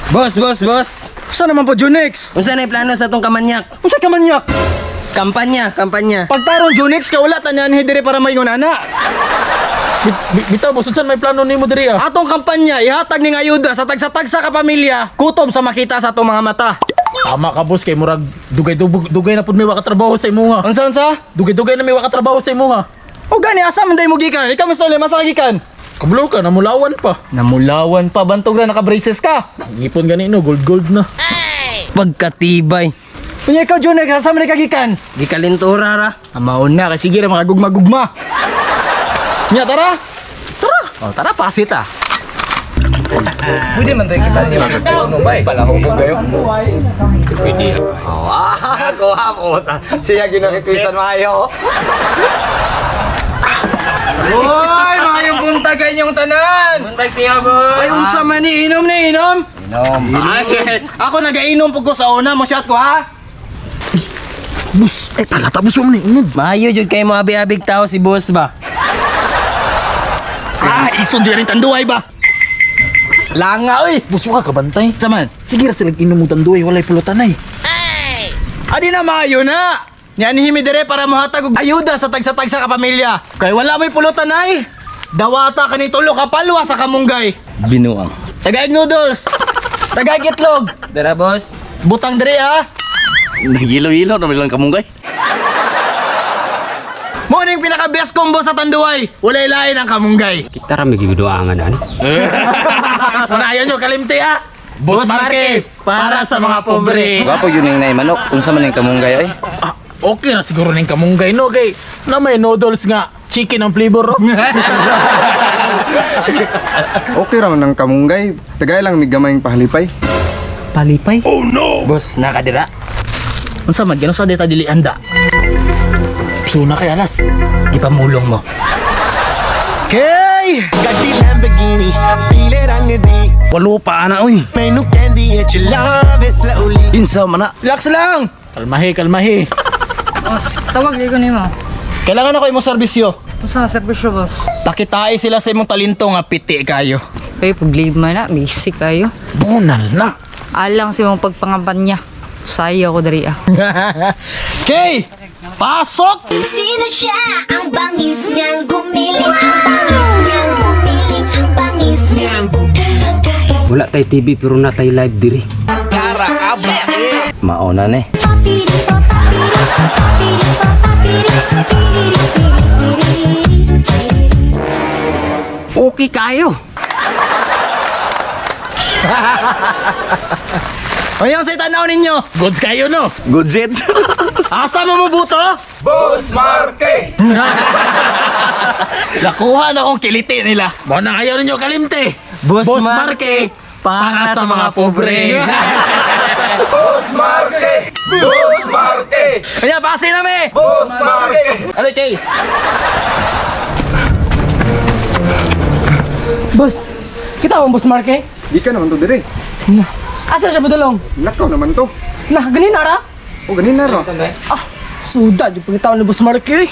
Boss, boss, boss. Saan naman po, Junix? Unsa na plano sa atong kamanyak? Unsa ka manyak? Kampanya, kampanya. Pagtarong Junix, ka wala tanan diri para maingon ana. Bitaw boss, unsan may plano nimo diri ah? Atong kampanya ihatag ning ayuda sa tagsa-tagsa ka pamilya, kutob sa makita sa atong mga mata. Tama ka boss kay murag dugay dugay na pud may wakatrabaho sa imuha. Unsa unsa? Dugay-dugay na may wakatrabaho sa imuha. O gani asa man day mo gikan? Ikaw Mr. Lema sa gikan. Kablo ka, namulawan pa. Namulawan pa bantog ra naka-braces ka. Ngipon gani no, gold gold na. Pagkatibay. Unya ikaw Junix, asa man day ka gikan? Gikalintura ra. Amaon na kay sige ra makagugma-gugma. Nya tara. Tara. Oh, tara pasit ah. Pwede man tayo kita niyo ano ba? Palahubog kayo. Pwede. Oh, ah, kuha po. Siya ginakikwisan maayo. Hoy, maayong buntag kay inyong tanan. Buntag siya, boss. Ay, unsa man ni inom ni inom? Inom. Ay, ako nagainom pug ko sa una, mo shot ko ha. Boss, eh pala tapos mo ni inog. Maayo jud kay mo abi-abig tao si boss ba? Ah, isod jud rin tanduay ba? Langa oy. Boss, wa ka kabantay. Saman. Sige ra sila inom mo tanduay, walay pulutan ay. Adi na maayo na. Niyan himi dire para mohatag og ayuda sa tagsa-tagsa ka pamilya. Kay wala mo'y pulutan ay. Dawata kani tulo ka palwa sa kamunggay. Binuang. Tagaig noodles. Tagaig itlog. Dara, boss. Butang dire ha. Nagilo-ilo naman lang kamunggay. Mo ning pinaka best combo sa Tanduay. Walay lain ang kamunggay. Kita ra may gibiduangan ano. Muna nyo kalimti ha. Boss Boss Marke, Marke, para sa mga pobre. Gwapo yun yung manok. Unsa man yung kamunggay oy. Ah, okay ra siguro ning kamunggay no kay na may noodles nga chicken ang flavor ro. Okay ra man ang kamunggay. Tagay lang mig gamayng pahalipay. Palipay. Boss, nakadira. Unsa man gano sa dita dili handa. Suna kay alas. Gipamulong mo. Okay! ਗੱਡੀ Lamborghini ਪੀਲੇ ਰੰਗ ਦੀ Walo pa ana oy. ਮੈਨੂੰ ਕਹਿੰਦੀ ਏ ਚਲਾਵੇ slowly Insa man na. Relax lang! Kalmahe, kalmahe. Boss, tawag ko nimo. Kailangan ako imong serbisyo. Unsa nga serbisyo, boss? Pakitai sila sa imong talento nga piti kayo. Kay pag-leave man na, basic kayo. Bunal na. Alang sa imong pagpangampanya. Sayo ko diri ah. Okay! Pasok! Sino siya? Ang bangis niyang gumiling. Ang bangis niyang gumiling. Ang bangis niyang Wala tay TV pero na tay live diri. Mauna ni. Okay kayo. Ngayon sa tanaw ninyo, Goods kayo no. Good jet. asa mo mabuto? Boss Marke! Nakuha na akong kiliti nila. Mo na kayo ninyo kalimte. Boss, Boss Marke, para sa mga pobre. Boss Marke! Boss Marke! Kaya pasi na me! Boss Marke! Ano kay? Boss, kita mo boss Marke? Gikan naman to dire. Na. Asa siya budulong? Nakaw naman to. Na, ganin na ra. O ganin na ra. Ah, suda jud pagkatao ni boss Marke.